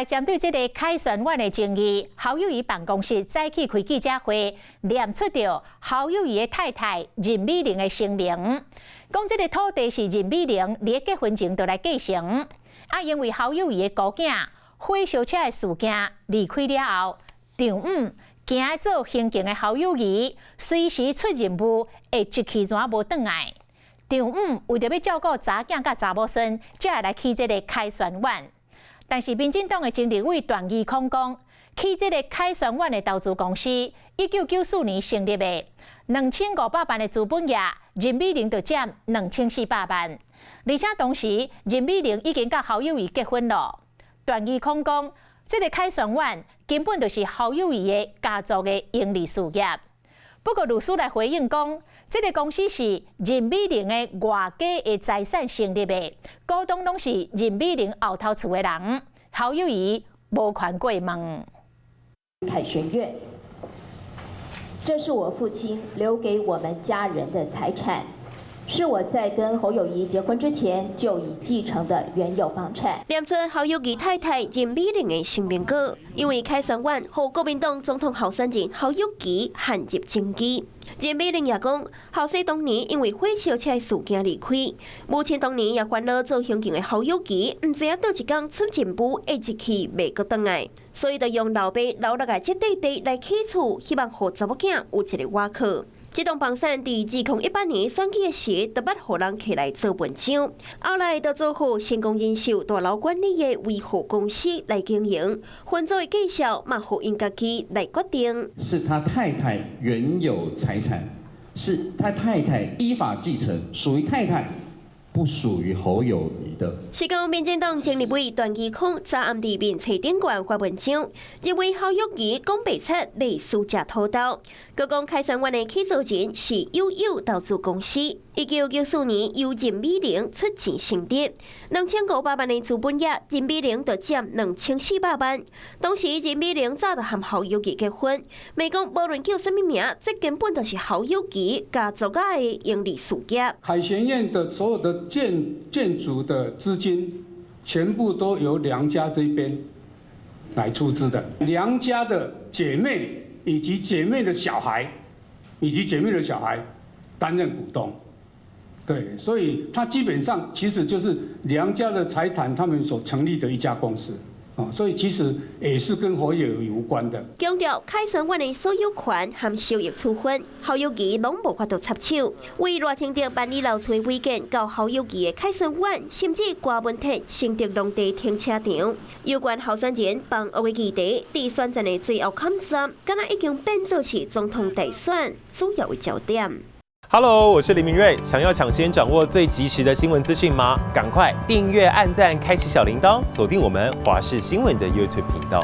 來針對這个凱旋苑的爭議，侯友宜辦公室早起開記者會，念出著侯友宜的太太任美玲的聲明，講這个土地是任美玲佇結婚前就來繼承，啊，因為侯友宜的姑囝火燒車的事件離開了後，丈母驚做刑警的侯友宜隨時出任務會一去就無轉來，丈母為著欲照顧查囝佮查某孫，才會來起這个凱旋苑。但是民進黨的前立委段宜康講，起這个凱旋苑的投資公司，1994年成立的，2500萬的資本額，任美玲就佔2400萬。而且當時任美玲已經佮侯友宜結婚了。段宜康講，這个凱旋苑根本就是侯友宜的家族的營利事業。不過律師來回應講，這个公司是任美玲的外家的財產成立的，股東攏是任美玲後頭厝的人，侯友宜無權過問。凱旋苑，這是我父親留給我們家人的財產，是我在跟侯友宜結婚之前就已繼承的原有房產。念出侯友宜太太任美玲的聲明稿，因為凱旋苑予國民黨總統候選人侯友宜陷入爭議。任美玲也講，後生當年因為火燒車事件離開，母親當年也煩惱做刑警的侯友宜，毋知影佗一工出任務會一去袂閣轉來，所以就用老爸留落來這塊地來起厝，希望予查某囝有一个倚靠。這棟房產佇2018年選舉的時，就捌予人摕來做文章，後來就租予成功人壽大樓管理的維護公司來經營，分租的價數嘛，予𪜶家己來決定。是他太太原有財產，是他太太依法繼承，屬於太太，不屬於侯友宜的。是講民進黨前立委段宜康昨暗佇面冊頂懸發文章，認為侯友宜講白賊賣私家土豆，閣講凱旋苑的起訴人是友友投資公司，1994年由任美玲出錢成立，2500萬的資本額，任美玲就佔2400萬。當時任美玲早就和侯友宜結婚，嘛講無論叫啥物名，這根本就是侯友宜家族仔的營利事業。凱旋苑的所有的建築的資金，全部都由梁家這邊來出資的。梁家的姐妹以及姐妹的小孩，以及姐妹的小孩擔任股東。對，所以他基本上其實就是梁家的財產，他們所成立的一家公司。啊，所以其實也是跟侯友宜無關的。強調凱旋苑的所有權和收益處分，侯友宜攏無法度插手。為賴清德辦理留厝違建到侯友宜的凱旋苑，甚至柯文哲新竹農地停車場，有關候選人房屋的議題，佇選戰的最後坎站，敢若已經變做是總統大選主要的焦點。 Hello，我是林明瑞。想要搶先掌握最及時的新聞資訊嗎？趕快訂閱、按讚、開啟小鈴鐺，鎖定我們華視新聞的 YouTube 頻道。